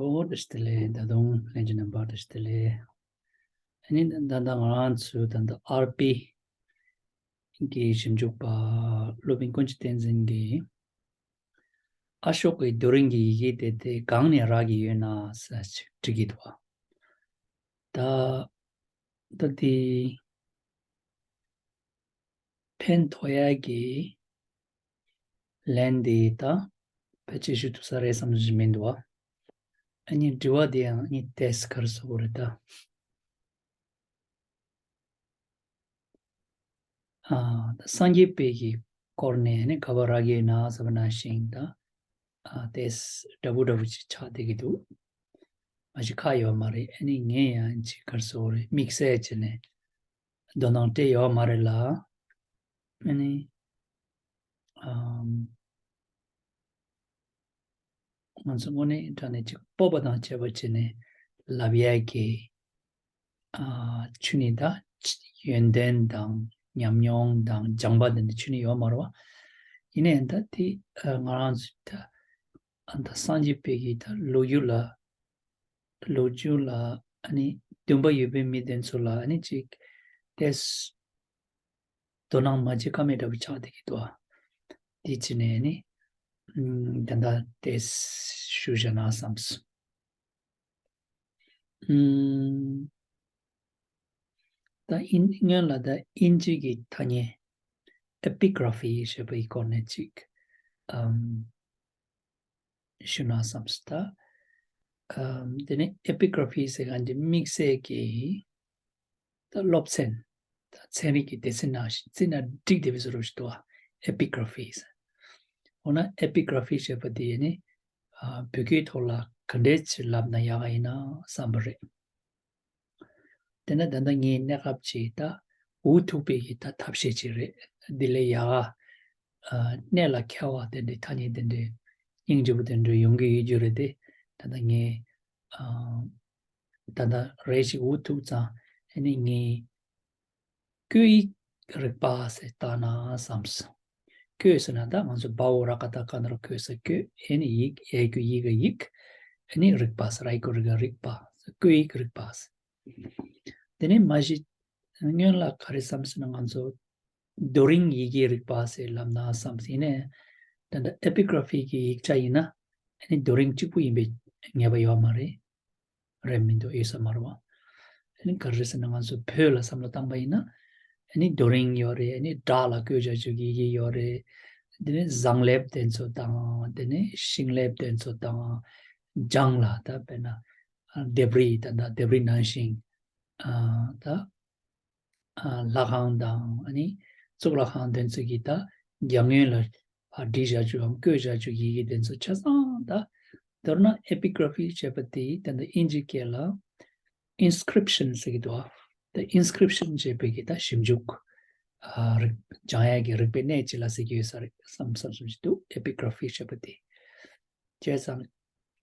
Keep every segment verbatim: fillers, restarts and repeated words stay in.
ཨོ་བཀྲ་ཤིས་བདེ་ལེགས། ད་དུང་ལྷན་རྒྱས་རྣམ་པ་བཀྲ་ཤིས་བདེ་ལེགས། ཨ་ནི་ད་ལྟ་ང་རང་ཚོའི་ད་ལྟ་ཨར་པི་གི་ཞིབ་འཇུག་པ་སློབ་དཔོན་ཀུན་གྱི་བསྟན་འཛིན་གྱིས་ཨ་ཤོ་ཀའི་རྡོ་རིང་གི་ཡི་གེ་དེ་དེ་གང་ནས་རག་གི་ཡོད་ན་ཟེར་ཅིག་འདྲི་གི་འདུག་ད་ད་དེ་ཕན་ཐོགས་ཡ་གི་ལན་དེ་ད་ཕལ་ཆེར་ཞུ་ཐུབ་ས་རེད་བསམ་བཞིན་མི་འདུག་བ། ཨ་ནི་དྲི་བ་དེ་ཡང་ཨ་ནི་ཏེས་ག་རེ་ཟེར་དགོས་རེད་ད། ཨ་ད་སངས་རྒྱས་པའི་གི་སྐོར་ནས་ནི་ག་པར་རག་གི་ཡོད་ན་ཟེར་བ་ནང་བཞིན་ད། ཨ་ཏེས་འདྲ་པོ་འདྲ་པོ་ཅིག་ཆགས་བསྡད་ཀྱི་འདུག་མ་གཞི་ཁག་ཡོད་མ་རེད། ཨ་ནི་ངས་ཡང་ཅིག་ག་རེ་ཟེར་དགོས་རེད། དམིགས་བསལ་བྱས་ནས་དོ་སྣང་སྤྲད་ཡོད་མ་རེད་ལ། ཨ་ནི་ཨམ་ང་ཚོ་དངོས་གནས་དྲང་གནས་ཅིག་སྤོབས་པ་དང་བཅས་པ་བྱས་ནས་ལབ་ཡས་ཀྱི་ཨ་ཆོས་ནི་ད་ཡོན་ཏན་དང་ཉམས་མྱོང་དང་སྦྱངས་པ་དེ་འདྲ་ཆོས་ནི་ཡོད་མ་རེད་བ། ཡིན་ནའི་ད་དེ་ཨ་ང་རང་ཚོ་ད་ཨ་ད་སངས་རྒྱས་པའི་གི་ད་ལོ་རྒྱུས་ལ་ལོ་རྒྱུས་ལ་ཨ་ནི་འདུན་པ་ཡོད་པའི་མི་དེ་ཚོ་ལ་ཨ་ནི་ཅིག་ཏེས་དོ་སྣང་མ་བྱེད་ཀ་མེད་འདྲ་པོ་ཆགས་བསྡད་ཀྱི་འདུག་ཨ། དེ་བྱས་ནས་ནི་ཨམ་ད་ལྟ་ཏེས་ཞུ་བཞག་ན་བསམས། ཨམ་ད་ཨིན་སྔོན་ལ་ད་དབྱིན་ཇི་གི་ཐ་སྙད་ཨེ་པི་གྷ་ར་ཕི་ཞེས་པའི་སྐོར་ནས་ཅིག་ཨམ་ཞུ་ན་བསམས་ད། ཨམ་དེ་ནས་ཨེ་པི་གྷ་ར་ཕི་ཟེར་མཁན་གྱི་དམིགས་བསལ་གྱི་ད་སློབ་ཚན། ད་ཚན་རིག་གི་སྡེ་ཚན་ནང་བཞིན་བརྩིས་ན་འགྲིག་བསྡད་པའི་བཟོ་འདྲ་ཞིག་འདུག་ཨ། ཨེ་པི་གྷ་ར་ཕི་ཟེར། འོ་ན་ཨེ་པི་གྷ་ར་ཕི་ཞེས་པ་དེ་ནི་ཨ་བོད་སྐད་ཐོག་ལ་ག་འདྲས་ཅིག་ལབ་ན་ཡག་ག་ཡིན་ན་བསམ་པ་རེད། དེ་ན་ད་ལྟ་ངའི་གནས་སྐབས་ཅིག་ད་འུ་ཐུག་པའི་གི་ད་ཐབས་ཤེས་ཅིག་རེད། འདི་ལས་ཡག་ག་ཨ་གནད་ལ་འཁེལ་བ་དེ་འདྲའི་ཐ་སྙད་དེ་འདྲའི་སྙིང་རྗེ་པོ་དེ་འདྲའི་ཡོང་གི་ཡོད་རྒྱུ་རེད་དེ། ད་ལྟ་ངས་ཨ་ད་ལྟ་རེ་ཞིག་འུ་ཐུག་ཙང་ཨ་ནི་ངས་བཀོད་ཡིག་རིག་པ་ཟེར་བཏགས་ན་བསམས། བཀོད་ཟེར་ན་ད་ང་ཚོ་བ་འོག་ར་ག་བཏགས་ག་ན་རོ་བཀོད་ཟེར་བཀོད། ཨེ་ནི་ཡིག་ཡ་གི་གུ་ཡི་ག་ཡིག་ཨེ་ནི་རིག་པ་ཟེར་ར་ཡི་གུ་རི་ག་རིག་པ་ཟེར་བཀོད་ཡིག་རིག་པ་ཟེར། དེ་ནས་མ་གཞི་སྔོན་ལ་ག་རེ་བསམས་ཟེར་ན་ང་ཚོ་རྡོ་རིང་ཡི་གེ་རིག་པ་ཟེར་ལབ་ན་བསམས། ཡིན་ནའི་ད་ལྟ་ཨེ་པི་གྷ་ར་ཕི་གི་ཡིག་ཆ་ཡིན་ན་ཨེ་ནི་རྡོ་རིང་གཅིག་པུ་ཡིན་པའི་ངེས་པ་ཡོད་མ་རེད། རེད་མི་འདུག་ཡོད་ས་མ་རེད་བ། ཨ་ནི་ག་རེ་ཟེར་ན་ང་ཚོ་བོད་ལ་བསམ་བློ་བཏང་པ་ཡིན་ན་ཨ་ནི་རྡོ་རིང་ཡོད་རེད། ཨ་ནི་བྲག་ལ་བཀོད་བྱ་བྱེད་ཀྱི་ཡི་གེ་ཡོད་རེད། དེ་ནས་ཟངས་ལེབ་དེ་ཚོ་དང་དེ་ནས་ཤིང་ལེབ་དེ་ཚོ་དང་ལྗང་ལ་ད་དཔེར་ན་ལྡེབས་རིས་ད་ད་ལྡེབས་རིས་ནང་བཞིན་ཨ་ད། ལྷ་ཁང་དང་ཨ་ནི་གཙུག་ལག་ཁང་དེ་ཚོ་གི་ད་རྒྱ་ངོས་ལ་ཕར་བྲིས་བཞག་རྒྱུའམ་བཀོད་བཞག་རྒྱུ་ཡི་གེ་དེ་ཚོ་ཆ་ཚང་ད། མདོར་ན་ཨེ་པི་གྷ་ར་ཕི་ཞེས་པ་དེ་ད་ལྟ་དབྱིན་ཇིའི་སྐད་ལ་ཨིན་སི་ཀི་རིབ་ཤན་ཟེར་གྱི་འདུག་ད་ཨིན་སི་ཀི་རིབ་ཤན་ཞེས་པའི་གི་ད་ཞིབ་འཇུག་ཨ་རིག་སྦྱང་ཡ་གི་རིག་པའི་གནས་ཅིག་ལ་ཟེར་གྱི་ཡོད་ས་རེད་བསམ་བསམ་བསམ་ཞིག་འདུག་ཨེ་པི་གྷ་ར་ཕི་ཞེས་པ་དེ། བྱས་ཙང་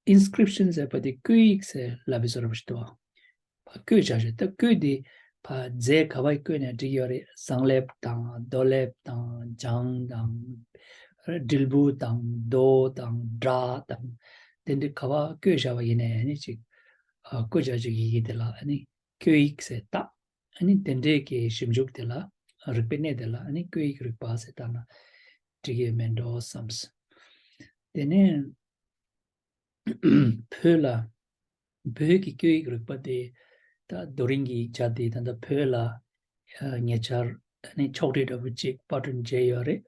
ཨིན་སི་ཀི་རིབ་ཤན་ཟེར་བ་དེ་བཀོད་ཡིག་ཟེར་ལབ་པའི་བཟོ་འདྲ་པོ་ཞིག་འདུག་བཀོད་བྱ་ཞིག་ད་བཀོད་དེ་ཕར་རྫས་ག་པར་བཀོད་ནས་འགྲིག་ཡོད་རེད། ཟངས་ལེབ་དང་རྡོ་ལེབ་དང་ལྗང་དང་དྲིལ་བུ་དང་རྡོ་དང་བྲག་དང་དེ་འདྲ་ག་པར་བཀོད་བྱ་བ་ཡིན་ནའི་ཨ་ནི་ཅིག་ཨ་བཀོད་བྱ་ཞིག་ཡི་གེ་དེ་ལ་ཨ་ནི་བཀོད་ཡིག་ཟེར་བཏགས། ཨ་ནི་དེ་འདྲའི་གི་ཞིབ་འཇུག་དེ་ལ་རིག་པའི་གནས་དེ་ལ་ཨ་ནི་བཀོད་ཡིག་རིག་པ་ཟེར་བཏགས་ན་འགྲིག་གི་མེད་འགྲོ་བསམས། དེ་ནས་བོད་ལ་བོད་ཀྱི་བཀོད་ཡིག་རིག་པ་དེ་ད་རྡོ་རིང་གི་ཡིག་ཆ་དེ་ད་ལྟ་བོད་ལ་ཨ་ཉེ་ཆར་ཨ་ནི་ཕྱོགས་སྒྲིག་འདྲ་པོ་ཅིག་པར་སྐྲུན་བྱས་ཡོད་རེད།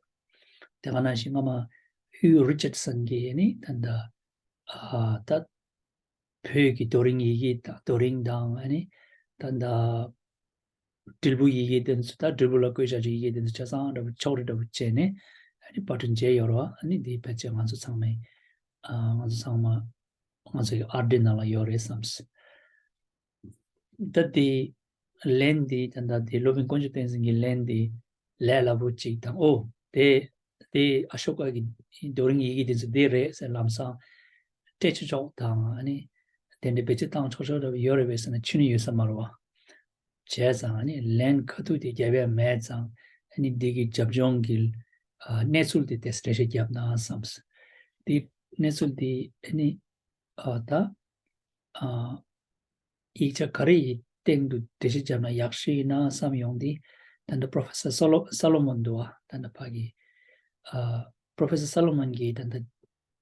དེ་ག་ནང་བཞིན་སྔ་མ་ཧུའུ་རི་ཅར་སན་གྱིས་ཨ་ནི་ད་ལྟ་ཨ་ད་བོད་ཀྱི་རྡོ་རིང་ཡི་གེ་དང་རྡོ་རིང་དང་ཨ་ནི་ད་ལྟ་དྲིལ་བུ་ཡི་གེ་དེ་ཚོ་ད་དྲིལ་བུ་ལ་བཀོད་བྱ་བྱེད་ཡི་གེ་དེ་ཚོ་ཆ་ཚང་འདྲ་པོ་ཕྱོགས་རིས་འདྲ་པོ་བྱས་ནས་ཨ་ནི་པར་སྐྲུན་བྱས་ཡོད་རེད་བ། ཨ་ནི་འདི་ཕལ་ཆེར་ང་ཚོ་ཚང་མས་ཨ་ང་ཚོ་ཚང་མ་ང་ཚོ་ཡི་ཨར་ཌི་ནང་ལ་ཡོད་རེད་བསམས། ད་དེ་ལན་འདི་ད་ལྟ་དེ་སློབ་དཔོན་དཀོན་མཆོག་བསྟན་འཛིན་གྱི་ལན་འདི་ལས་སླ་པོ་ཅིག་དང་ཨོ་དེ་དེ་ཨ་ཤོ་ཀ་གི་རྡོ་རིང་ཡི་གེ་དེ་ཚོ་དེ་རེད་ཟེར་ལམ་སང་སྤྲད་ཆོག་ཆོག་དང་ཨ་ནི་དེ་འདྲའི་བེད་སྤྱོད་བཏང་ཆོག་ཆོག་འདྲ་པོ་ཡོད་རེད་པས་ཟེར་ན་ཁྱོན་ནས་ཡོད་ས་མ་རེད་བ། བྱས་ཙང་ཨ་ནི་ལན་ཁ་ཐུག་དེ་རྒྱབ་ཡ་མེད་ཙང་ཨ་ནི་འདི་གི་རྒྱབ་ལྗོངས་ཀྱི་ཨ་གནས་ཚུལ་དེ་དེ་འགྲེལ་བཤད་རྒྱབ་ན་བསམས། དེ་གནས་ཚུལ་དེ་ཨ་ནི་ཨ་ད་ ཨ་ཡིག་ཆ་ག་རེ་ཡི་སྟེང་དུ་འགྲེལ་བཤད་བརྒྱབ་ན་ཡག་ཤོས་ཡིན་ན་བསམ་ཡོང་དུས། ད་ལྟ་Professor Solo- Solomon འདུག་བ། ད་ལྟ་ཕ་གི་ཨ་Professor Solomon གིས་ད་ལྟ་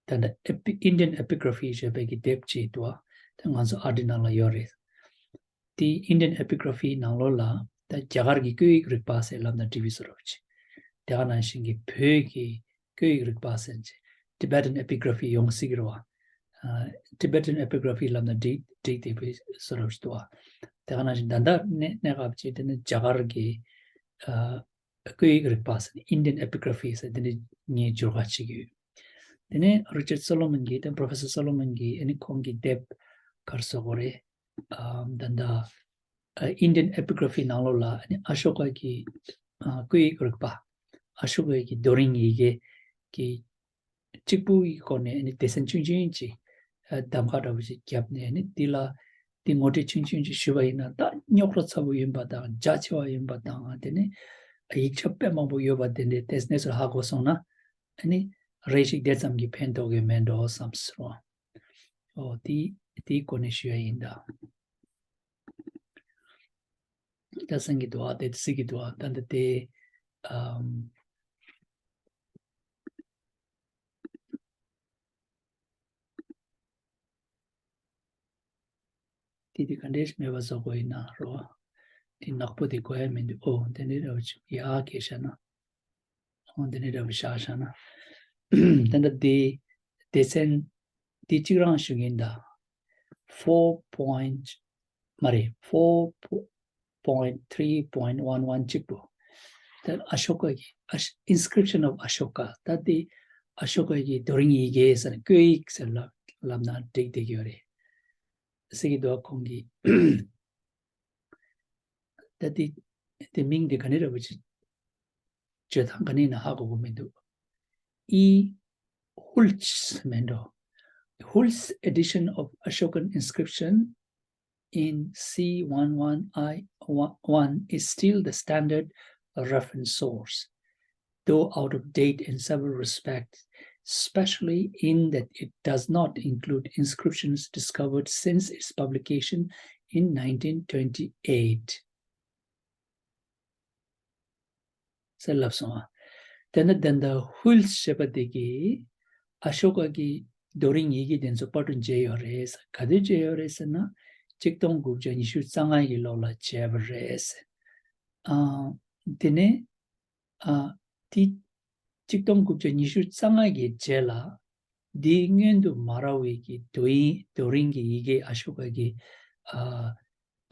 ད་ལྟ་Epi- Indian Epigraphy ཞེས་པའི་གི་དེབ་ཅིག་འདུག་བ། ད་ང་ཚོ་ཨར་ཌི་ནང་ལ་ཡོད་རེད། དེ་Indian Epigraphy ནང་ལོགས་ལ་ད་རྒྱ་གར་གྱི་བཀོད་ཡིག་རིག་པ་ཟེར་ལབ་ན་འགྲིག་པའི་བཟོ་འདྲ་ཅིག་དེ་ག་ནང་བཞིན་གྱི་བོད་ཀྱི་བཀོད་ཡིག་རིག་པ་ཟེར་ཅིག Tibetan Epigraphy ཡོང་སྲིད་ཀྱི་རེད་བ། ཨ། Tibetan Epigraphy ལབ་ན་འགྲིག་འགྲིག་བསྡད་པའི་བཟོ་འདྲ་ཅིག་འདུག་བ། དེ་ག་ནང་བཞིན་ད་ལྟ་གནས་གནས་སྐབས་ཅིག་དེ་ནི་རྒྱ་གར་གྱི་ཨ་བཀོད་ཡིག་རིག་པ་ཟེར་ནས་Indian Epigraphy ཟེར་དེ་འདྲ་ངས་འགྱུར་བ་བྱེད་ཀྱི་ཡོད། དེ་ནས་Richard Solomon གིས་དེ་Professor Solomon གིས་ཨ་ནི་ཁོང་གི་དེབ་ག་རེ་ཟེར་དགོས་རེད། ཨམ། ད་ལྟ་ཨ་Indian Epigraphy ནང་ལོགས་ལ་ཨ་ནི་ཨ་ཤོ་ཀ་གི་ཨ་བཀོད་ཡིག་རིག་པ། ཨ་ཤོ་ཀ་གི་རྡོ་རིང་ཡི་གེ་གི་གཅིག་པུའི་སྒོ་ནས་ཨ་ནི་སྡེ་ཚན་ཆུང་ཆུང་ཅིག་ཨ་གདམ་ཁ་འདྲ་པོ་ཅིག་བརྒྱབ་ནས་ཨ་ནི་འདི་ལ་འདི་ངོ་སྤྲོད་ཆུང་ཆུང་ཅིག་ཞུས་པ་ཡིན་ན། ད་རྙོག་དྲ་ཚ་པོ་ཡིན་པ་དང་རྒྱ་ཆེ་བ་ཡིན་པ་དང་། དེ་ནས་ཡིག་ཆ་དཔེ་མང་པོ་ཡོད་པ་དེ་འདྲའི་ལྟེ་གནས་ཚུལ་ཧ་གོ་སོང་ན་ཨ་ནི་རེ་ཞིག་དེ་ཙམ་གྱིས་ཕན་ཐོགས་ཀྱི་མེད་འགྲོ་བསམ་སོང་། ཨོ། དེ་དེའི་སྒོ་ནས་ཞུ་ཡ་ཡིན་ད། ད་སེང་གི་འདུག་ཨ། དེ་སྲིད་ཀྱི་འདུག་ཨ། ད་འདི་དེ་ཨམ། དེ་དེ་ག་འདྲས་མེད་པ་བཟོ་དགོས་ཡིན་ན་རོ། དེ་ནག་པོ་དེ་དགོས་ཡ་མི་འདུག་ཨོ། དེ་འདྲས་འདྲ་པོ་ཅིག་ཡ་གས་བཞག་ན། ཨོ། དེ་འདྲས་འདྲ་པོ་བཞག་བཞག་ན། ད་ལྟ་དེ་སྡེ་ཚན་དེ་གཅིག་རང་ཞུ་གིན་ད། four point མ་རེད། four point three point one one གཅིག་པོ། ད་ཨ་ཤོ་ཀ་གི་ཨ་ཤ- Inscription of Ashoka ད་དེ་ཨ་ཤོ་ཀ་གི་རྡོ་རིང་ཡི་གེ་ཟེར་ན་བཀོད་ཡིག་ཟེར་ལབ་ལབ་ན་འགྲིག་བསྡད་ཀྱི་ཡོད་རེད། ཟེར་གྱི་འདུག་ཁོང་གིས། ད་དེ་དེ་མིང་དེ་ག་ནས་རེད་པ་ཅིག་བརྗོད་སྟངས་ག་ནས་ཡིན་ན་ཧ་གོ་གི་མི་འདུག་ཨི་ཧུལ་ཆི་མེན་འགྲོ། Hult's edition of Ashokan inscription in C one one I one is still the standard reference source, though out of date in several respects, especially in that it does not include inscriptions discovered since its publication in nineteen twenty-eight. ཟེར་ལབ་སོང་ཨ། དེ་ནི་དེ་འདྲ་ཧུལ་ཞེས་པ་དེ་གིས་ཨ་ཤོ་ཀ་གི་རྡོ་རིང་ཡི་གེ་དེ་ཚོ་པར་སྐྲུན་བྱས་ཡོད་རེད་ཟེར། ག་དུས་བྱས་ཡོད་རེད་ཟེར་ན། གཅིག་སྟོང་དགུ་བརྒྱ་ཉི་ཤུ་རྩ་ལྔ་གི་ལོ་ལ་བྱས་པ་རེད་ཟེར། ཨ། དེ་ནས་ཨ། དེ་གཅིག་སྟོང་དགུ་བརྒྱ་ཉི་ཤུ་རྩ་ལྔ་གི་རྗེས་ལ་དེའི་སྔོན་དུ་མ་ར་ཝི་གི་རྡོ་ཡི་རྡོ་རིང་གི་ཡི་གེ་ཨ་ཤོ་ཀ་གི་ཨ།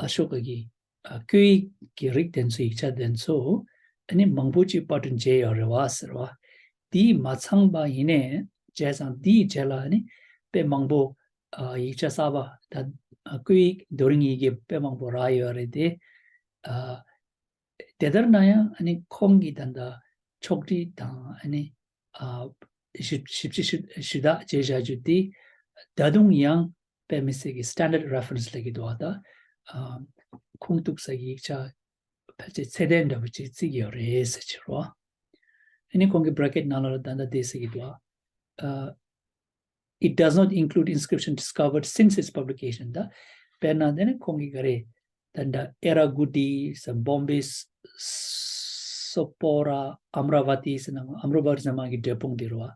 ཨ་ཤོ་ཀ་གི་ཨ། བཀོད་ཡིག་གི་རིགས་དེ་ཚོ་ཡིག་ཆ་དེ་ཚོ་ཨ་ནི་མང་པོ་ཅིག་པར་སྐྲུན་བྱས་ཡོད་རེད་བ་ཟེར་བ། དེས་མ་ཚང་པ་ཡིན་ནའི་བྱས་ཙང་དེའི་རྗེས་ལ་ཨ་ནི་དཔེ་མང་པོ་ཨ། ཡིག་ཆ་གསར་པ་ད་ཨ། བཀོད་ཡིག་རྡོ་རིང་ཡི་གེ་དཔེ་མང་པོ་རག་ཡོད་རེད་དེ། ཨ། དེ་ལྟར་ན་ཡང་ཨ་ནི་ཁོང་གིས་ད་ལྟ་ཕྱོགས་བསྒྲིགས་དང་ཨ་ནི་ཨ། ཞིབ་ཞིབ་ཕྱི་ཞིབ་ཞུ་དག་བྱས་བཞག་རྒྱུ་དེ་ད་དུང་ཡང་དཔེ་མི་སྲིད་ཀྱི་standard reference ལབ་ཀྱི་འདུག་བ། ད་ཨ། ཁུངས་གཏུགས་ས་ཀྱི་ཡིག་ཆ་ཕལ་ཆེར་ཚད་ལྡན་འདྲ་པོ་ཅིག་བརྩི་གི་ཡོད་རེད་ཟེར་གྱི་རེད་བ། ཨ་ནི་ཁོང་གི་bracket ནང་ལ་ད་ལྟ་དེ་ཟེར་གྱི་འདུག་བ། ཨ། It does not include inscription discovered since its publication. ད་དཔེར་ན་དེ་ནི་ཁོང་གི་ག་རེ་ད་ད་Eragudi ཟེར་Bombay Soppora Amravati ཟེར་ན་Amravati ཟེར་མ་གི་འབྲས་སྤུངས་དེ་རེད་བ།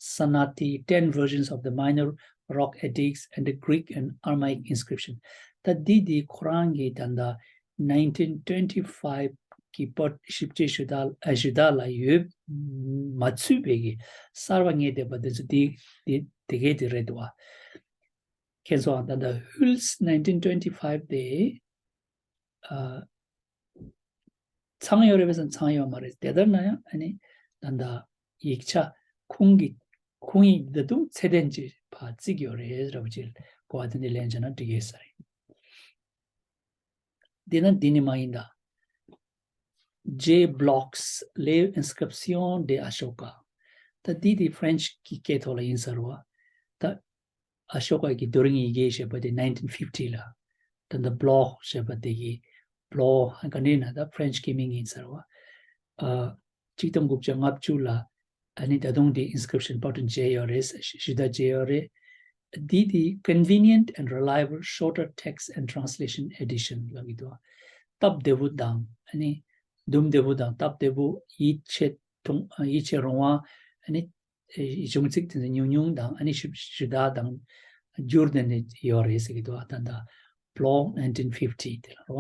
Sanati, ten versions of the minor rock edicts and the Greek and Aramaic inscription. ད་འདི་འདི་ཁོ་རང་གི་ད་ད་nineteen twenty five གི་པར་ཞིབ་དཔྱད་ཞུ་དག་ཨ་ཞུ་དག་ལ་ཡོད་མ་ཚུད་པའི་གི་གསར་པ་རྙེད་བསྡད་པ་དེ་ཚོ་དེ་དེ་དེ་གས་དེ་རེད་འདུག་བ། ཁྱེད་ཚོའང་ད་ལྟ་Hult's nineteen twenty five དེ་ཨ། ཚང་ཡོད་རེད་པས་ཟེར་ན་ཚང་ཡོད་མ་རེད། དེ་ལྟར་ན་ཡང་ཨ་ནི་ད་ལྟ་ཡིག་ཆ་ཁུངས་ཀྱི་ཁུངས་ཡིག་ད་དུང་ཚད་ལྡན་ཅིག་ཕར་བརྩི་གི་ཡོད་རེད་ར་བ་ཅིག་གོ་བ་དེ་འདྲ་ལེན་བྱས་ན་འགྲིག་གི་ས་རེད། འདི་ན་འདི་ནི་མ་ཡིན་ད། J Bloch's Les Inscriptions de Ashoka. ད་འདི་དེ་French གི་སྐད་ཐོག་ལ་ཡིན་ས་རེད་བ། ད་ཨ་ཤོ་ཀ་གི་རྡོ་རིང་ཡི་གེ་ཞེས་པ་དེ་nineteen fifty ལ། ད་ད་Bloch ཞེས་པ་དེ་གི་Bloch ག་ནས་ན་ད་French གི་མིང་ཡིན་ས་རེད་བ། ཨ། གཅིག་སྟོང་དགུ་བརྒྱ་ལྔ་བཅུ་ལ་ཨ་ནི་ད་དུང་དེ་inscription པར་སྐྲུན་བྱས་ཡོད་རེད། ཞུ་དག་བྱས་ཡོད་རེད། འདི་དེ་convenient and reliable shorter text and translation edition ལབ་ཀྱི་འདུག་སྟབས་བདེ་པོ་དང་ཨ་ནི་འདུམ་བདེ་པོ་དང་སྟབས་བདེ་པོ། ཡིད་ཆེས་ཐུང་ཡིད་ཆེས་རུང་བ། ཨ་ནི་གཞུང་ཚིག་དེ་ཚོ་ཉུང་ཉུང་དང་ཨ་ནི་ཞུ་ཞུ་དག་དང་བསྒྱུར་ནས་ནི་ཡོད་རེད་ཟེར་གྱི་འདུག་ད་ལྟ་Bloch nineteen fifty དེ་ལ་རེད་བ།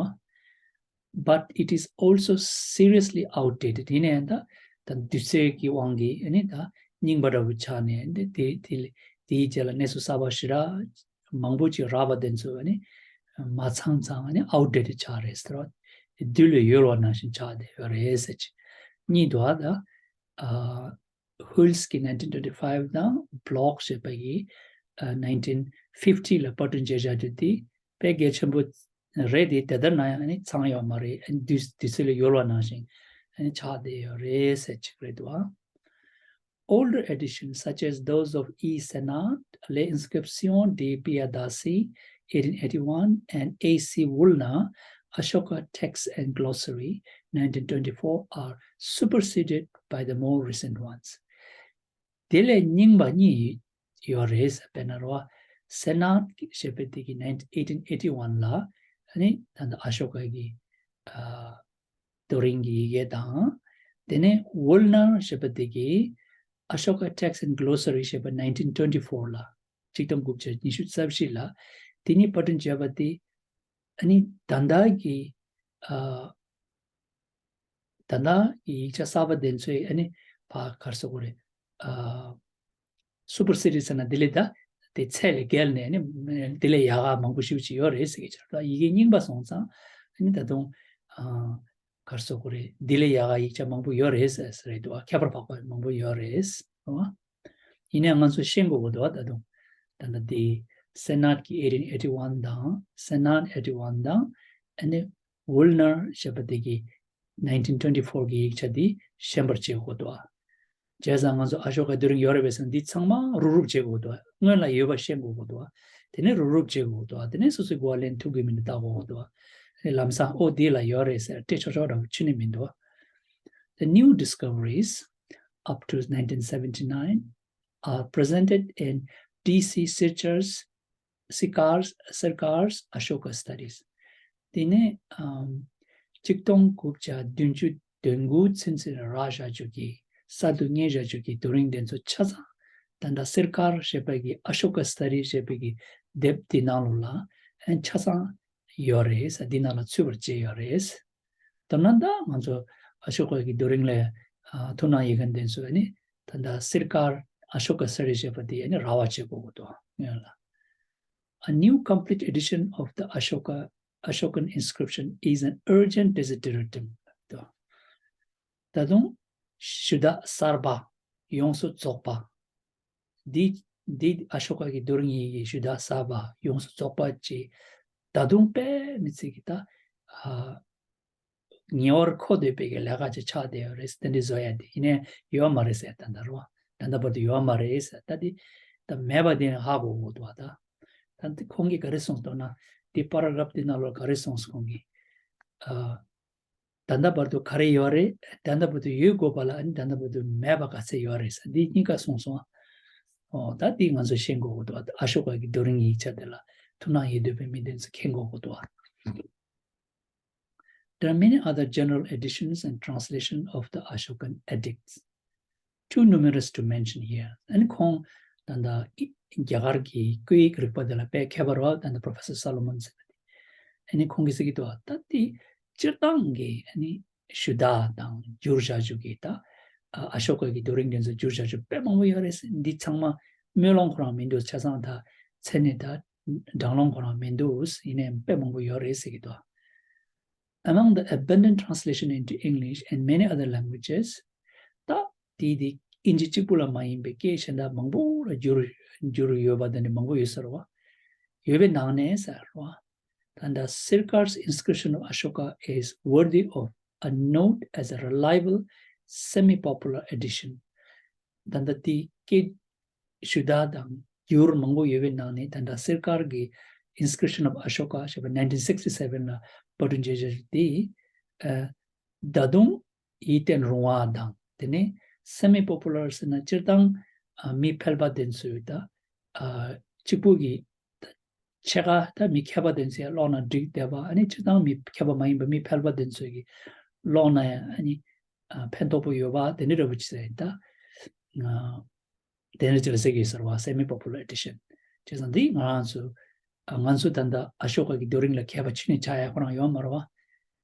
But it is also seriously outdated. ཡིན་ནའང་ད་ད་དུས་ཚོད་ཀྱི་དབང་གིས་ཨ་ནི་ད་རྙིང་པ་འདྲ་པོ་ཆགས་ནས་འདི་དེ་དེ་དེའི་རྗེས་ལ་གནས་ཚུལ་གསར་པ་ཞེ་དྲག་མང་པོ་ཅིག་རག་པ་དེ་ཚོ་ཨ་ནི་མ་ཚང་ཚང་ཨ་ནི་outdated ཆགས་རེད་ཟེར་བ། དུས་ལས་ཡོལ་བ་ནང་བཞིན་ཆགས་བསྡད་ཡོད་རེད་ཟེར་གྱི། གཉིས་འདུག་ད་ཨ་Hülsky nineteen twenty five དང་Bloch ཞེས་པ་ཡིས་ཨ་nineteen fifty ལ་པར་སྐྲུན་བྱས་བཞག་རྒྱུ་དེ་དཔེ་གལ་ཆེན་པོ་རེད་དེ། དེ་ལྟར་ན་ཡང་ཨ་ནི་ཚང་ཡོད་མ་རེད། ཨ་ནི་དུས་དུས་ཚོད་ལས་ཡོལ་བ་ནང་བཞིན་ཨ་ནི་ཆགས་བསྡད་ཡོད་རེད་ཟེར་གྱི་རེད་འདུག Older editions, such as those of E. Senard, Les Inscriptions de Piyadatsi, eighteen eighty-one, and A. C. Woolner, Ashoka Text and Glossary, nineteen twenty-four, are superseded by the more recent ones. དེ་ལས་རྙིང་པ་གཉིས་ཡོད་རེད་ཟེར། དཔེར་ན་རོ། Senard ཞེས་པ་དེ་གི་nineteen eighteen eighty one ལ་ཨ་ནི་ད་ལྟ་ཨ་ཤོ་ཀ་གི་ཨ་རྡོ་རིང་གི་ཡི་གེ་དང་། དེ་ནས་Woolner ཞེས་པ་དེ་གིས་Ashoka Text and Glossary ཞེས་པ nineteen twenty four ལ། ཆིག་སྟོང་དགུ་བརྒྱ་ཉི་ཤུ་རྩ་བཞི་ལ་དེ་ཉིད་པར་སྐྲུན་བྱས་པ་དེ་ཨ་ནི་ད་ལྟ་གི་ཨ་ད་ལྟ་གི་ཡིག་ཆ་གསར་པ་དེ་ཚོས་ཨ་ནི་ཕར་ག་རེ་ཟེར་དགོས་རེད། ཨ་superseded ཟེར་ན་དེ་ལས་ད་དེ་ཚད་ལས་བརྒལ་ནས་ཨ་ནི་དེ་ལས་ཡག་ག་མང་པོ་ཞེ་པོ་ཅིག་ཡོད་རེད་ཟེར་གྱི་ཆགས། ད་ཡི་གེ་རྙིང་པ་སོང་ཙང་ཨ་ནི་ད་དུང་ཨ་ག་རེ་ཟེར་དགོས་རེད། དེ་ལས་ཡག་ག་ཡིག་ཆ་མང་པོ་ཡོད་རེད་ཟེར་ཟེར་རེད་འདུག་ཁྱད་པར་འཕགས་པ་མང་པོ་ཡོད་རེད་ཟེར་བ། ཡིན་ནའང་ང་ཚོས་ཤེས་དགོས་ཀྱི་འདུག་ད་དུང་ད་ལྟ་དེ་Senard གི་eighteen eighty one དང་Senard eighty one དང་ཨ་ནི་Woolner ཞེས་པ་དེ་གི་nineteen twenty four གི་ཡིག་ཆ་དེ་ཤེས་པར་བྱེད་དགོས་འདུག་བྱས་ཙང་ང་ཚོ་ཨ་ཤོ་ཀ་རྡོ་རིང་ཡོད་རེད་པས་ཟེར་ན་འདི་ཚང་མ་རུབ་རུབ་བྱེད་དགོས་འདུག་སྔོན་ལ་ཡོད་པ་ཤེས་དགོས་ཀྱི་འདུག་དེ་ནས་རུབ་རུབ་བྱེད་དགོས་འདུག་དེ་ནས་སོ་སོའི་གོ་བ་ལེན་ཐུབ་ཀྱི་མིན་འདུག་ལྟ་དགོས་འདུག་ལམ་སང་ཨོ་འདི་ལ་ཡོད་རེད་ཟེར་སྤྲད་ཆོག་ཆོག་འདྲ་པོ་ཁྱོན་ནས་མི་འདུག The new discoveries up to nineteen seventy nine are presented in D C Sircar's Sircar's Sircar's Ashoka Studies. དེ་ནས་ཨམ་ཆིག་སྟོང་དགུ་བརྒྱ་བདུན་ཅུ་དོན་དགུ་ཚུན་ཚོད་རག་བཞག་རྒྱུ་གི་གསར་དུ་རྙེད་བཞག་རྒྱུ་གི་རྡོ་རིང་དེ་ཚོ་ཆ་ཚང་ད་ལྟ་Sircar ཞེས་པ་གི་Ashoka Studies ཞེས་པ་གི་དེབ་དེ་ནང་ལོགས་ལ་ཨ་ཆ་ཚང་ཡོད་རེད་ཟེར། འདི་ནང་ལ་ཚུད་པར་བྱས་ཡོད་རེད། དེ་ནས་ད་ང་ཚོ་ཨ་ཤོ་ཀ་གི་རྡོ་རིང་ལ་ཨ་ཐུགས་སྣང་ཡོད་མཁན་དེ་ཚོས་ཨ་ནི་ད་ལྟ་Sircar Ashoka Studies ཞེས་པ་དེ་ཨ་ནི་རག་པ་བྱེད་དགོས་ཀྱི་འདུག་སྔོན་ལ། A new complete edition of the Ashoka Ashokan inscription is an urgent desideratum. ད་དུང་ཞུ་དག་གསར་པ་ཡོངས་སུ་རྫོགས་པ། འདི་འདི་ཨ་ཤོ་ཀ་གི་རྡོ་རིང་ཡི་གེ་ཞུ་དག་གསར་པ་ཡོངས་སུ་རྫོགས་པ་ཅིག་ད་དུང་དཔེ་མི་སྲིད་ཀྱི་ད་ཨ་ཉེ་བར་མཁོ་འདོད་པའི་གི་ལས་ཀ་ཅིག་ཆགས་བསྡད་ཡོད་རེད། དེ་འདྲ་བཟོ་ཡ་དེ་ཡིན་ནའི་ཡོད་མ་རེད་ཟེར། ད་ལྟ་རུ་བ་ད་ལྟ་བར་དུ་ཡོད་མ་རེད་ཟེར། ད་དེ་ད་མེད་པ་དེ་ཧ་གོ་གོ་འདུག་བ། ད་ད་དེ་ཁོང་གིས་ག་རེ་གསུངས་འདུག་ན་དེ་པ་ར་གྷ་རབ་དེ་ནང་ལོགས་ག་རེ་གསུངས་སོང་གི་ཨ། ད་ལྟ་བར་དུ་ག་རེ་ཡོད་རེད། ད་ལྟ་བར་དུ་ཡོད་དགོས་པ་ལ་ཨ་ནི་ད་ལྟ་བར་དུ་མེད་པ་ག་ཚད་ཡོད་རེད་ཟེར། འདི་གཉིས་ཀ་གསུངས་སོང་། ཨོ་ད་འདི་ང་ཚོས་ཤེས་དགོས་ཀྱི་འདུག་ཨ་ཤོ་ཀ་གི་རྡོ་རིང་ཡིག་ཆ་དེ་ལ་ཐུགས་སྣང་ཡོད་འདོད་པའི་མི་དེ་ཚོས་མཁྱེན་དགོས་ཀྱི་འདུག There are many other general editions and translation of the Ashokan edicts, too numerous to mention here. ཨ་ནི་ཁོང་ད་ལྟ་རྒྱ་གར་གྱི་བཀོད་ཡིག་རིག་པ་དེ་ལ་དཔེ་མཁས་པ་རེད་བ། ད་ལྟ་Professor Solomon ཟེར་བ་དེ། ཨ་ནི་ཁོང་གིས་ཟེར་གྱི་འདུག་ད་དེ་སྤྱིར་བཏང་གི་ཨ་ནི་ཞུ་དག་དང་བསྒྱུར་བྱ་རྒྱུ་གི་ད་ཨ་ཤོ་ཀ་གི་རྡོ་རིང་དེ་ཚོ་བསྒྱུར་བྱ་རྒྱུ་དཔེ་མང་པོ་ཡོད་རེད་ཟེར། འདི་ཚང་མ་སྨོན་ལམ་ཁོ་རང་མི་འདུག་ཆ་ཚང་ད་མཚན་ནི་ད་གྲངས་ལོང་ཁོ་རང་མི་འདུག་ཡིན་ནའི་དཔེ་མང་པོ་ཡོད་རེད་ཟེར་གྱི་འདུག Among the abundant translation into English and many other languages, ད་དེ་དེ་ཨིན་ཇི་གཅིག་པུ་ལ་མ་ཡིན་པའི་སྐད་གཞན་དག་མང་པོ་ལ་བསྒྱུར་བསྒྱུར་ཡོད་པ་དེ་འདྲ་མང་པོ་ཡོད་ཟེར་བ། ཡོད་པའི་ནང་ནས་ཟེར་བ། ད་ལྟ་Sircar's Inscription of Ashoka is worthy of a note as a reliable semi-popular edition. ད་ལྟ་དེ་སྐད་ཞུ་དག་དང་བསྒྱུར་མང་པོ་ཡོད་པའི་ནང་ནས་ད་ལྟ་Sircar གི་Inscription of Ashoka ཞེས་པ་nineteen sixty seven ལ་པར་སྐྲུན་བྱས་བྱས་དེ་ཨ་ད་དུང་ཡིད་བརྟན་རུང་བ་དང་དེ་ནས་semi-popular ཟེར་ན་སྤྱིར་བཏང་ཨ་མི་ཕལ་པ་དེ་ཚོས་ད་ཨ་ གཅིག་པུ་གི་ད་ཕྱེད་ཀ་ད་མི་མཁས་པ་དེ་ཚོས་ཀློག་ན་འགྲིག་བསྡད་པ། ཨ་ནི་སྤྱིར་བཏང་མི་མཁས་པ་མ་ཡིན་པ་མི་ཕལ་པ་དེ་ཚོས་ཀྱིས་ཀློག་ན་ཡང་ཨ་ནི་ཨ་ཕན་ཐོགས་པོ་ཡོད་པ་དེ་འདྲ་འདྲ་པོ་ཅིག་རེད་ད། ཨ་དེ་འདྲ་ཅིག་ལ་ཟེར་གྱི་ཡོད་ས་རེད་བ། Semi popular edition བྱས་ཙང་འདི་ང་རང་ཚོ་ཨ་ང་ཚོ་ད་ལྟ་ཨ་ཤོ་ཀ་གི་རྡོ་རིང་ལ་མཁས་པ་ཆུང་ནས་ཆགས་ཡ་ཁོ་རང་ཡོད་མ་རེད་བ།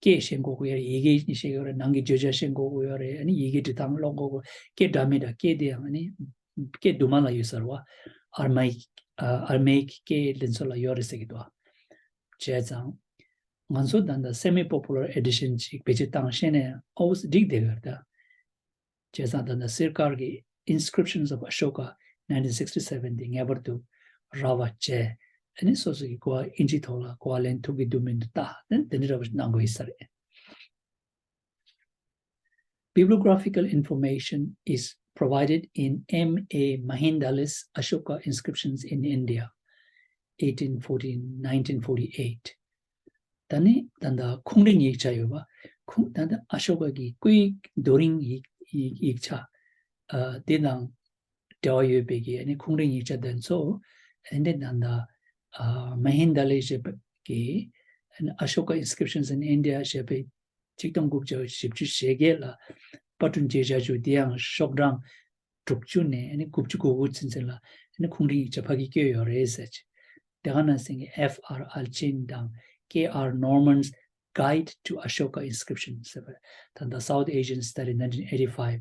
སྐད་ཤེས་དགོས་ཀྱི་ཡོད་རེད། ཡི་གེ་ཤེས་ཀྱི་ཡོད་རེད། ནང་གི་བརྗོད་བྱ་ཤེས་དགོས་ཀྱི་ཡོད་རེད། ཨ་ནི་ཡི་གེ་འབྲི་སྟངས་ཀློག་དགོས་ཀྱི། སྐད་འདྲ་མི་འདྲ་སྐད་དེ་ཡང་ཨ་ནི་སྐད་དུ་མ་ལ་ཡོད་ས་རེད་བ། Aramaic ཨ་Aramaic སྐད་དེ་ཚོ་ལ་ཡོད་རེད་ཟེར་གྱི་འདུག་བྱས་ཙང་ང་ཚོ་ད་ལྟ་Semi popular edition ཅིག་བེད་སྤྱོད་བཏང་ཤེས་ནས་ཨོ་འགྲིག་བསྡད་ཡོད་རེད་ད། བྱས་ཙང་ད་ལྟ་སིར་ཀར་གྱི་Inscriptions of Ashoka nineteen sixty seven དེ་ངེས་པར་དུ་རག་པ་བྱས། ཨ་ནི་སོ་སོ་གི་གོ་བ་ཨིན་ཇིའི་ཐོག་ལ་གོ་བ་ལེན་ཐུབ་ཀྱི་འདུག་མི་འདུག་ལྟ། དེ་དེ་འདྲ་འདྲ་པོ་ཞིག་གནང་དགོས་ཡོད་ས་རེད། Bibliographical information is provided in M A Mahindale's Ashoka Inscriptions in India, eighteen forty, nineteen forty-eight. ད་ནི་ད་ལྟ་ཁུངས་རིན་ཡིག་ཆ་ཡོད་པ། ཁུངས་ད་ལྟ་ཨ་ཤོ་ཀ་གི་སྐུའི་རྡོ་རིང་ཡིག་ཡིག་ཡིག་ཆ་ཨ་དེ་དང་འབྲེལ་བ་ཡོད་པའི་གི་ཨ་ནི་ཁུངས་རིན་ཡིག་ཆ་དེ་ཚོ་ཨ་ནི་ད་ལྟ་ཨ་མ་ཧིན་ད་ལེ་ཞེས་པ་གི་ཨ་ནི་Ashoka Inscriptions in India ཞེས་པའི་ཆིག་སྟོང་དགུ་བརྒྱ་བཞི་བཅུ་ཞེ་བརྒྱད་ལ་པར་སྐྲུན་བྱས་བཞག་རྒྱུ་དེ་ཡང་ཤོག་གྲངས་དྲུག་ཅུ་ནས་ཨ་ནི་དགུ་བཅུ་གོ་དགུ་ཚུན་ཚོད་ལ་ཨ་ནི་ཁུངས་རིན་ཡིག་ཆ་ཕ་གི་བཀོད་ཡོད་རེད་ཟེར་གྱི། དེ་ག་ནང་བཞིན་གྱི་F R Alchin དང་K R Norman's Guide to Ashoka Inscriptions ཟེར་བ། ད་ལྟ་South Asian Study nineteen eighty-five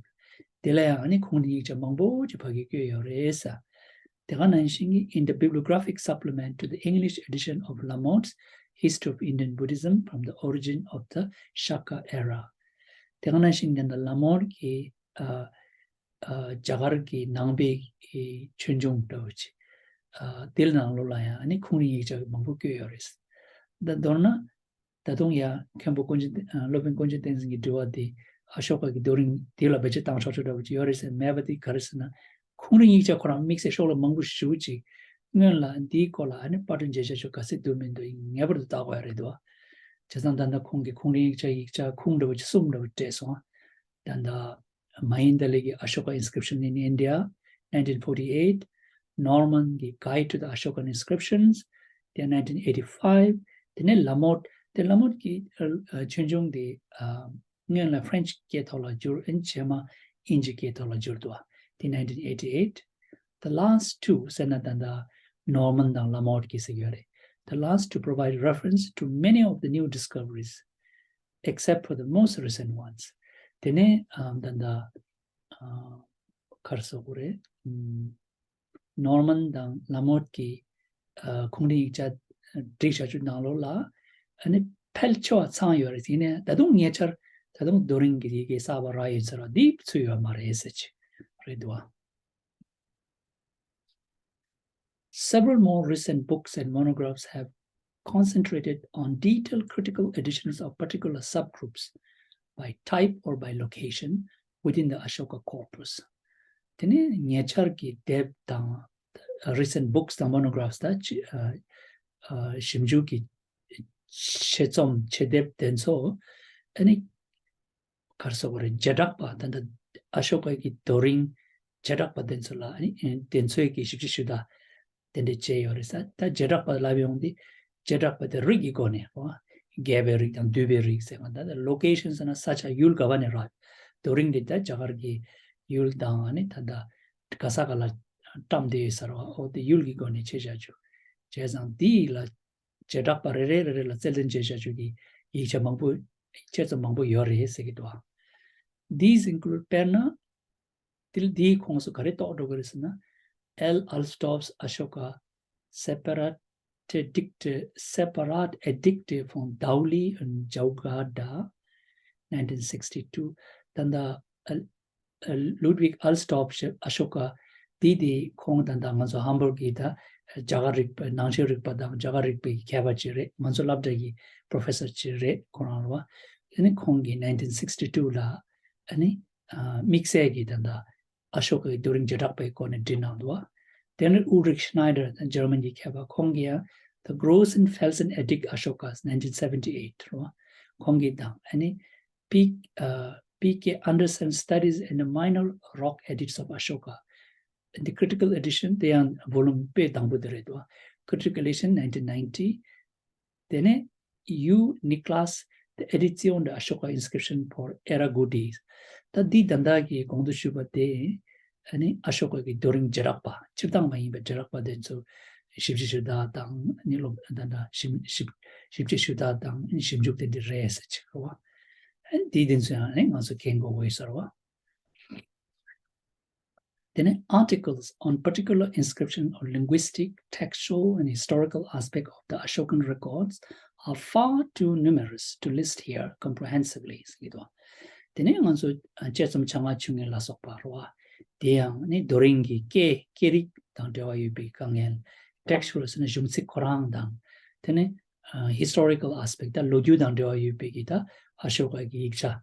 དེ་ལ་ཡང་ཨ་ནི་ཁུངས་རིན་ཡིག་ཆ་མང་པོ་ཅིག་ཕ་གི་བཀོད་ཡོད་རེད་ཟེར། དེ་ག་ནང་བཞིན་གྱི་In the bibliographic supplement to the English edition of Lamott's History of Indian Buddhism from the Origin of the Shaka Era དེ་ག་ནང་བཞིན་གྱི་ད་ལྟ་ལ་མོར་གྱི་ཨ་ཨ་རྒྱ་གར་གྱི་ནང་པའི་ཆོས་འབྱུང་འདྲ་བོ་ཅིག་ཨ་དེ་ལ་ནང་ལོགས་ལ་ཡང་ཨ་ནི་ཁུངས་རིན་ཡིག་ཆ་མང་པོ་བཀོད་ཡོད་རེད། ད་མདོར་ན་ད་དུང་ཡང་མཁན་པོ་ཀུན་མཁྱེན་ཨ་སློབ་དཔོན་ཀུན་མཁྱེན་བསྟན་འཛིན་གྱི་དྲི་བ་དེ་ཨ་ཤོ་ཀ་གི་རྡོ་རིང་དེ་ལ་བེད་སྤྱོད་བཏང་ཆོག་ཆོག་འདྲ་བོ་ཅིག་ཡོད་རེད་ཟེར་མེད་པ་དེ་ག་རེ་ཟེར་ན། ཁུངས་རིན་ཡིག་ཆ་ཁོ་རང་དམིགས་བསལ་ཤོག་ལ་མང་པོ་ཞེ་པོ་ཅིག་སྔོན་ལ་འདིའི་སྐོར་ལ་ཨ་ནི་པར་སྐྲུན་བྱས་བྱས་ཆོག་ག་ཚད་བསྡུ་མི་འདུག་ངེས་པར་དུ་བལྟ་དགོས་ཡ་རེད་འདུག་བྱས་ཙང་ད་ལྟ་ཁོང་གི་ཁུངས་རིན་ཡིག་ཆ་ཡིག་ཆ་ཁུངས་འདྲ་བོ་ཅིག་གསུམ་འདྲ་བོ་སྤྲད་སོང་། ད་ལྟ་མ་ཧིན་ད་ལེ་གི་Ashoka Inscription in India nineteen forty-eight, Norman གི་Guide to the Ashokan Inscriptions དེ་nineteen eighty-five དེ་ནས་ལ་མོར་དེ་ལ་མོར་གི་ཨ་ཨ་ཆོས་འབྱུང་དེ་ཨ་སྔོན་ལ་French སྐད་ཐོག་ལ་བསྒྱུར། ཨིན་རྗེས་མ་ཨིན་ཇི་སྐད་ཐོག་ལ་བསྒྱུར་འདུག་བ། དེ་nineteen eighty-eight. The last two ཟེར་ན་ད་ལྟ་Norman དང་ལ་མོར་གྱིས་ཟེར་གྱི་ཡོད་རེད། The last two provide reference to many of the new discoveries, except for the most recent ones. དེ་ནས་ཨམ་ད་ལྟ་ཨ་ག་རེ་ཟེར་དགོས་རེད། ཨམ་Norman དང་ལ་མོར་གྱི་ཨ་ཁུངས་རིན་ཡིག་ཆ་བསྒྲིགས་བཞག་རྒྱུ་ནང་ལོགས་ལ་ཨ་ནི་ཕལ་ཆེ་བ་ཚང་ཡོད་རེད། ཡིན་ནའི་ད་དུང་ཉེ་ཆར་ད་དུང་རྡོ་རིང་གི་ཡི་གེ་གསར་པ་རག་ཡོད་ཟེར་བ་འདི་ཚུད་ཡོད་མ་རེད་ཟེར་གྱི་རེད་འདུག་བ། Several more recent books and monographs have concentrated on detailed critical editions of particular subgroups by type or by location within the Ashoka corpus. དེ་ནས་ཉེ་ཆར་གྱི་དེབ་དང་recent books དང་monographs ད་ཅི་ཨ་ཨ་ཞིབ་འཇུག་གི་ཆེད་རྩོམ་ཆེད་དེབ་དེ་ཚོ་ཨ་ནི་ག་རེ་ཟེར་དགོས་རེད། བྱེ་བྲག་པ་ད་ལྟ་ཨ་ཤོ་ཀ་གི་རྡོ་རིང་བྱེ་བྲག་པ་དེ་ཚོ་ལ་ཨ་ནི་དེ་ཚོའི་གི་ཞིབ་འཇུག་ཞུ་དག་དེ་འདྲ་བྱས་ཡོད་རེད་ས། ད་བྱེ་བྲག་པ་ལབ་ཡོང་དུས་བྱེ་བྲག་པ་དེ་རིགས་ཀྱི་སྒོ་ནས་རེད་བ། རྒྱས་པའི་རིགས་དང་བསྡུས་པའི་རིགས་ཟེར་བ། ད་ལྟ་location ཟེར་ན་ས་ཆ་ཡུལ་ག་བ་ནས་རག་རྡོ་རིང་དེ་ད་རྒྱ་གར་གྱི་ཡུལ་དང་ཨ་ནི་ད་ལྟ་ག་ས་ག་ལ་བཀྲམ་བསྡད་ཡོད་ས་རེད་བ། འོ་དེ་ཡུལ་གྱི་སྒོ་ནས་ཆ་བཞག་རྒྱུ། བྱས་ཙང་དེ་ལ་བྱེ་བྲག་པ་རེ་རེ་རེ་རེ་ལ་རྩལ་འདོན་བྱས་བཞག་རྒྱུ་གི་ཡིག་ཆ་མང་པོ་ཆེད་ཚོ་མང་པོ་ཡོད་རེད་ཟེར་གྱི་འདུག These include དཔེར་ན་དེ་འདིའི་ཁོངས་སུ་ག་རེ་གཏོགས་འགྲོ་གི་རེད་ཟེར་ན། L. Alstov's Ashoka Separat Edicte, Separat Edicte von Dauli und Jaugada nineteen sixty-two ད་ལྟ་ཨ་ཨ་Ludwig Alstov ཞེས་ཨ་ཤོ་ཀ་དེ་དེ་ཁོང་ད་ལྟ་ང་ཚོ་ཧམ་བོར་གི་ད་རྒྱ་གར་རིག་པ་ནང་ཆོས་རིག་པ་དང་རྒྱ་གར་རིག་པའི་མཁས་པ་ཅིག་རེད། ང་ཚོ་སློབ་གྲྭ་གི་professor ཅིག་རེད་ཁོ་རང་རེད་བ། ཨ་ནི་ཁོང་གིས་nineteen sixty-two ལ་ཨ་ནི་ཨ་དམིགས་བསལ་གྱི་ད་ལྟ་ཨ་ཤོ་ཀ་གི་རྡོ་རིང་བྱེ་བྲག་པའི་སྐོར་ནས་བྲིས་གནང་འདུག་བ། དེ་ནས་Ulrich Schneider དང་German གྱི་མཁས་པ་ཁོང་གིས་ཡང་The großen Felsen Edict Ashokas nineteen seventy-eight རེད་བ། ཁོང་གིས་དང་ཨ་ནི་P. ཨ་P. K. Andersen Studies in the Minor Rock Edicts of Ashoka The Critical Edition དེ་ཡང་volume དཔེ་དང་པོ་དེ་རེད་འདུག Critical Edition nineteen ninety དེ་ནས U Nicholas, The Edizione di Ashoka Inscription per Era Gudi. ད་འདི་ད་ལྟ་གི་གོང་དུ་ཞུས་པ་དེ་ཨ་ནི་ཨ་ཤོ་ཀ་གི་རྡོ་རིང་བྱེ་བྲག་པ་སྤྱིར་བཏང་མ་ཡིན་པའི་བྱེ་བྲག་པ་དེ་ཚོ་ཞིབ་ཕྱི་ཞུ་དག་དང་ཨ་ནི་སློབ་ད་ལྟ་ཞིབ་ཞིབ་ཞིབ་ཕྱི་ཞུ་དག་དང་ཨ་ནི་ཞིབ་འཇུག་དེ་འདྲ་རེད་ཟེར་ཅིག་རེད་བ། ཨ་ནི་འདི་དེ་ཚོ་ཡང་ཨ་ནི་ང་ཚོ་མཁྱེན་དགོས་ཀྱི་ཡོད་ས་རེད་བ། དེ་ནས་articles on particular inscription or linguistic, textual and historical aspect of the Ashokan records are far too numerous to list here comprehensively ཟེར་གྱི་འདུག་དེ་ནས་ང་ཚོ་དཔྱད་རྩོམ་བྱ་ངང་བྱུང་ངེས་ལ་སོགས་པ་རེད་བ། དེ་ཡང་ནི་རྡོ་རིང་གི་སྐད་སྐད་རིགས་དང་འབྲེལ་བ་ཡོད་པའི་དཀའ་ངལ། textual ཟེར་ན་གཞུང་ཚིག་ཁོ་རང་དང་། དེ་ནས་ཨ་historical aspect ད་ལོ་རྒྱུས་དང་འབྲེལ་བ་ཡོད་པའི་གི་ད་ཨ་ཤོ་ཀ་གི་ཡིག་ཆ་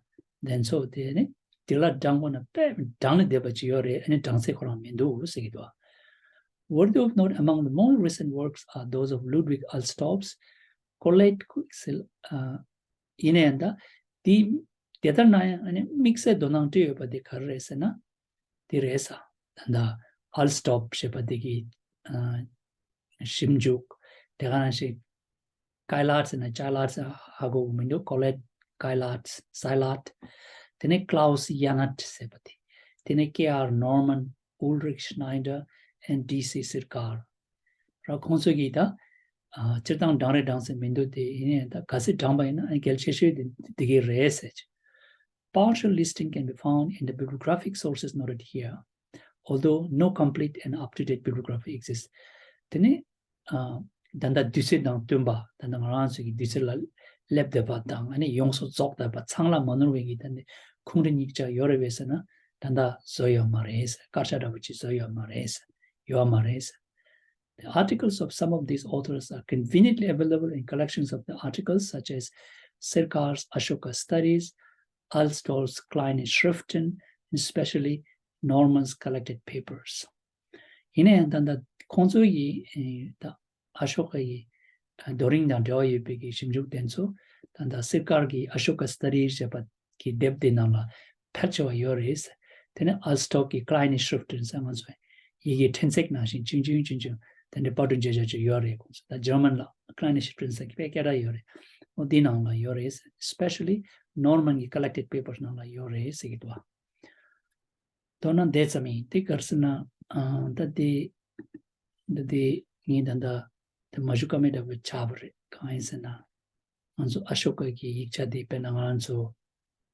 དེ་ཚོ་དེ་ནི་དེ་ལ་བགྲང་དགོས་ན་དཔེ་བགྲང་ནས་བསྡད་པ་ཅིག་ཡོད་རེད། ཨ་ནི་བགྲང་ཚད་ཁོ་རང་མི་འདུག་ཟེར་གྱི་འདུག Worthy of note among the more recent works are those of Ludwig Alstorff's Collette Quicksil ཨ་ཡིན་ནའང་ད་དེ་དེ་ལྟར་ན་ཡང་ཨ་ནི་དམིགས་བསལ་དོ་སྣང་སྤྲད་ཡོད་པ་དེ་ག་རེ་རེད་ཟེར་ན། དེ་རེད་ས། ད་ལྟ་Alstorff ཞེས་པ་དེ་གི་ཨ་ཞིབ་འཇུག་དེ་ག་ནང་བཞིན་Caillard ཟེར་ན་Caillard ཟེར་ཧ་གོ་གི་མི་འདུག Collette Caillard Caillard དེ་ནས་Klaus Jahnert ཟེར་བ་དེ། དེ་ནས་K R Norman Ulrich Schneider and D C Sirkar ར་ཁོང་ཚོ་གིས་ད་ཨ་སྤྱིར་བཏང་བགྲང་རེ་བགྲང་ཟེར་མི་འདུག་དེ་ཡིན་ནའང་ད་གལ་སྲིད་བགྲངས་པ་ཡིན་ན་ཨ་གལ་ཆེ་ཤོས་དེ་དེ་གའི་རེད་ཟེར། Partial listing can be found in the bibliographic sources noted here, although no complete and up-to-date bibliography exists. དེ་ནི་ཨ་ད་ལྟ་དུས་ཚོད་དང་བསྟུན་པ་ད་ལྟ་ང་རང་ཚོ་གི་དུས་ཚོད་ལ་སླེབས་བསྡད་པ་དང་ཨ་ནི་ཡོངས་སུ་རྫོགས་བསྡད་པ་ཚང་ལ་མ་ནོར་བའི་གི་ད་ནི་ཁུངས་འདྲི་གཉིས་ཆ་ཡོད་རེད་པས་ཟེར་ན་ད་ལྟ་བཟོ་ཡོད་མ་རེད་ཟེར། དཀར་ཆག་འདྲ་པོ་ཅིག་བཟོ་ཡོད་མ་རེད་ཟེར། ཡོད་མ་རེད་ཟེར། The articles of some of these authors are conveniently available in collections of the articles such as Sirkar's Ashoka Studies, Alstorff's Kleine Schriften, and especially Norman's collected papers. ཡིན་ན་ཡང་ད་ལྟ་ཁོང་ཚོ་ཡི་ད་ཨ་ཤོ་ཀ་ཡི་རྡོ་རིང་དང་འབྲེལ་བ་ཡོད་པའི་གི་ཞིབ་འཇུག་དེ་ཚོ་ད་ལྟ་སིར་ཀར་གྱི་Ashoka Studies ཞེས་པ་གི་དེབ་དེ་ནང་ལ་ཕལ་ཆེ་བ་ཡོད་རེད། དེ་ནས་Alstorff གི་Kleine Schriften ཟེར་ང་ཚོ་ཡི་གེ་ཕྲན་ཚེགས་ནང་བཞིན་ཆུང་ཆུང་ཆུང་ཆུང་དེ་འདྲའི་པར་སྐྲུན་བྱས་བྱས་ཅིག་ཡོད་རེད། ཁོང་ཚོ་ད་German ལ་Kleine Schriften ཟེར་གི་དཔེ་སྐད་གྲགས་ཡོད་རེད། འོ་དེའི་ནང་ལ་ཡོད་རེད། Especially Norman གི་Collected Papers ནང་ལ་ཡོད་རེད་ཟེར་གི་འདུག་མདོར་ན་འདི་ཙམ་ཡིན། དེ་ག་རེ་ཟེར་ན། ཨ་ད་དེ་ད་དེ་ངས་ད་ལྟ་དེ་མ་ཞུ་ཀ་མེད་འདྲ་པོ་ཆགས་པ་རེད། གང་ཡིན་ཟེར་ན། ང་ཚོ་ཨ་ཤོ་ཀ་གི་ཡིག་ཆ་དེ་དཔེར་ན་ང་རང་ཚོ་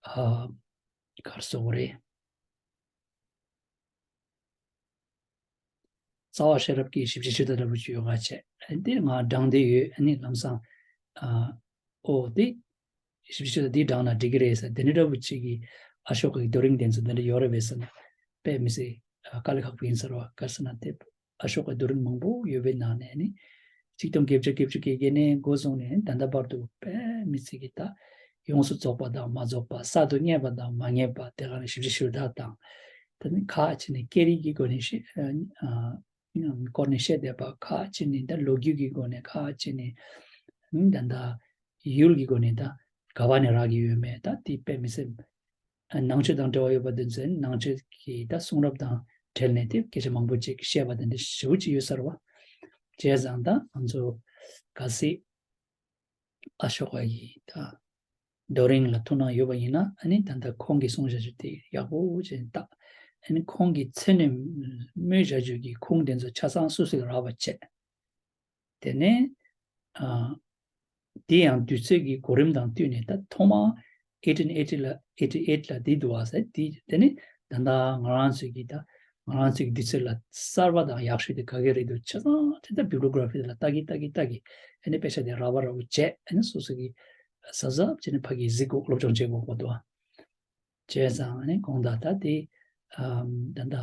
ཨ་ག་རེ་ཟེར་དགོས་རེད། རྩ་བ་ཤེས་རབ་ཀྱི་ཞིབ་ཕྱི་ཞུ་དག་འདྲ་པོ་ཅིག་ཡོད་ག་བྱས། དེ་ང་བགྲངས་བསྡད་ཡོད། ཨ་ནི་ལམ་སང་ཨ་ཨོ་དེ་ཞིབ་ཕྱི་ཞུ་དག་འདི་བགྲངས་ན་འགྲིག་གི་རེད་ཟེར། དེ་འདྲ་འདྲ་པོ་ཅིག་གི་ཨ་ཤོ་ཀ་གི་རྡོ་རིང་དེ་ཚོ་འདི་འདྲ་ཡོད་རེད་པས་ཟེར་ན་དཔེ་མི་སྲིད་ཨ་དཀའ་ལས་ཁག་པོ་ཡིན་ས་རེད་བ། ག་རེ་ཟེར་ན་དེ་ཨ་ཤོ་ཀ་རྡོ་རིང་མང་པོ་ཡོད་པའི་ནང་ནས་ནི་ཆིག་སྟོང་བརྒྱད་བརྒྱ་བརྒྱད་ཅུ་གི་སྒོ་ནས་འགོ་བཟུང་ནས་ད་ལྟ་བར་དུ་དཔེ་མི་སྲིད་ཀྱི་ད་ཡོངས་སུ་རྫོགས་པ་དང་མ་རྫོགས་པ། གསར་དུ་རྙེད་པ་དང་མ་རྙེད་པ། དེ་ག་ནས་ཞིབ་ཕྱི་ཞུ་དག་དང་། ད་ནི་ཁག་ཅིག་ནི་སྐད་རིགས་ཀྱི་སྒོ་ནས་ཤེས་ཨ་སྐོར་ནས་བཤད་བསྡད་པ། ཁག་ཅིག་ནི་ད་ལོ་རྒྱུས་ཀྱི་སྒོ་ནས། ཁག་ཅིག་ནི་ད་ད་ཡུལ་གྱི་སྒོ་ནས་ད་ག་བ་ནས་རག་གི་ཡོད་མེད་ད་དེ་དཔེ་མི་སྲིད། ནང་ཆོས་དང་འབྲེལ་བ་ཡོད་པ་དེ་ཚོས་ནང་ཆོས་ཀྱི་ད་གསུང་རབ་དང་འབྲེལ་ནས་དེ་སྐད་ཆ་མང་པོ་ཅིག་བཤད་པ་དེ་འདྲ་ཞེ་པོ་ཅིག་ཡོད་ས་རེད་བ། བྱས་ཙང་ད་ང་ཚོ་གལ་སྲིད་ཨ་ཤོ་ཀ་ཡི་ད་རྡོ་རིང་ལ་ཐུགས་སྣང་ཡོད་པ་ཡིན་ན་ཨ་ནི་ད་ལྟ་ཁོང་གིས་གསུངས་བཞག་རྒྱུ་དེ་ཡག་པོ་བྱས་ནས་ད་ཨ་ནི་ཁོང་གིས་མཚན་ནས་སྨོས་བཞག་རྒྱུ་གི་ཁུངས་དེ་ཚོ་ཆ་ཚང་སུ་ཞིག་རག་པ་བྱས། དེ་ནས་ཨ་དེ་ཡང་དུས་ཚོད་ཀྱི་གོ་རིམ་དང་བསྟུན་ནས་ད་ཐོག་མར་eighteen eighty ལ་eighty eight ལ་དེ་འདུག་བ་ཟེར། དེ་དེ་ནི་ད་ལྟ་ང་རང་ཚོའི་གི་ད་ང་རང་ཚོའི་གི་དུས་ཚོད་ལ་གསར་པ་དང་ཡག་ཤོས་དེ་ག་གེ་རེད་འདུག་ཆ་ཚང་དེ་ད་བི་བི་ལི་ཡོ་གྷ་ར་ཕི་དེ་ལ་ལྟ་གི་ལྟ་གི་ལྟ་གི་ཨ་ནི་དཔེ་ཆ་དེ་རག་པ་རག་པོ་བྱས། ཨ་ནི་སོ་སོ་གི་གཟབ་གཟབ་བྱས་ནས་ཕ་གི་གཟིགས་དགོས། སློབ་སྦྱོང་བྱེད་དགོས་གོ་འདུག་བ། བྱས་ཙང་ཨ་ནི་དགོངས་དག་ད་དེ་ཨམ་ད་ད།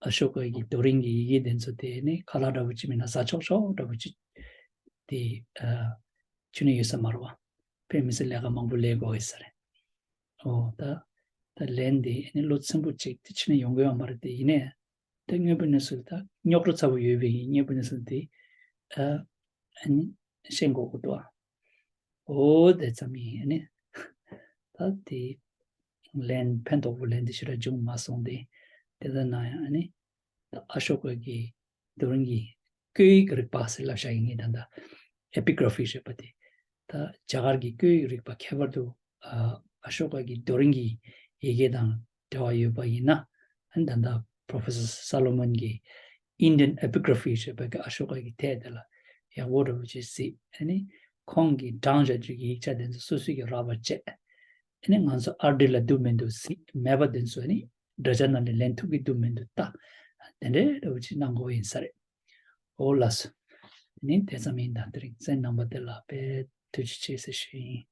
ཨ་ཤོ་ཀ་གི་རྡོ་རིང་གི་ཡི་གེ་དེ་ཚོ་དེ་ནི་ཁ་ལག་འདྲ་པོ་ཅིག་མིན་ན་ཟ་ཆོག་ཆོག་འདྲ་པོ་ཅིག་དེ་ཨ་ཁྱོན་ནས་ཡོད་ས་མ་རེད་བ། དཔེ་མི་སྲིད་ལས་ཀ་མང་པོ་ལས་དགོས་ཡོད་ས་རེད། ཨོ་ད་ད་ལན་དེ་ནི་ལོ་ཚིམ་པོ་ཅིག་དེ་ཁྱོན་ནས་ཡོང་གི་ཡོད་མ་རེད། དེ་ཡིན་ནའི་ད་དངོས་པོའི་གནས་ཚུལ་ད་རྙོག་དྲ་ཚ་པོ་ཡོད་པའི་དངོས་པོའི་གནས་ཚུལ་དེ་ཨ་ཨ་ནི་ཤེས་དགོས་ཀྱི་འདུག་ཨ། ཨོ་དེ་ཙམ་ཡིན། ཨ་ནི་ད་དེ་ལན་ཕན་ཐོགས་པོ་ལན་དེ་ཞེ་དྲག་བྱུང་མ་སོང་སྟེ། དེ་ལྟར་ན་ཡང་ཨ་ནི་ ད་ཨ་ཤོ་ཀ་གི་རྡོ་རིང་གི་བཀོད་ཡིག་རིག་པ་ཟེར་ལབ་བཞག་ཡིན་ངེས་ད་ད་ཨེ་པི་གྷ་ར་ཕི་ཞེས་པ་དེ། ད་རྒྱ་གར་གྱི་བཀོད་ཡིག་རིག་པ་ཁྱད་པར་དུ་ཨ་ཨ་ཤོ་ཀ་གི་རྡོ་རིང་གི་ཡི་གེ་དང་འབྲེལ་བ་ཡོད་པ་ཡིན་ན། ཨ་ནི་ད་ལྟ་Professor Solomon གྱི་Indian Epigraphy ཞེས་པའི་གི་ཨ་ཤོ་ཀ་གི་དེབ་དེ་ལ་ཡག་པོ་འདྲ་བོ་ཅིག་གཟིགས། ཨ་ནི་ཁོང་གིས་དྲངས་བཞག་རྒྱུ་གི་ཡིག་ཆ་དེ་ཚོ་སོ་སོ་གིས་རག་པ་བྱས། ཨ་ནི་ང་ཚོ་ཨར་འདྲི་ལ་འདུག་མི་འདུག་གཟིགས། མེད་པ་དེ་ཚོ་ཨ་ནི་དྲ་རྒྱ་ནང་ལ་ལེན་ཐུབ་ཀྱི་འདུག་མི་འདུག་ལྟ། དེ་འདྲའི་འདྲ་བོ་ཅིག་གནང་དགོས་ཡིན་ས་རེད། འོ་ལགས་སོ། དེ་ནི་དེ་ཙམ་ཡིན། ད་དེ་རིང་གསན་གནང་བ་དེ་ལ་དཔེ་ཐུགས་རྗེ་ཆེ་ཟེར་ཞུ་ཡིན།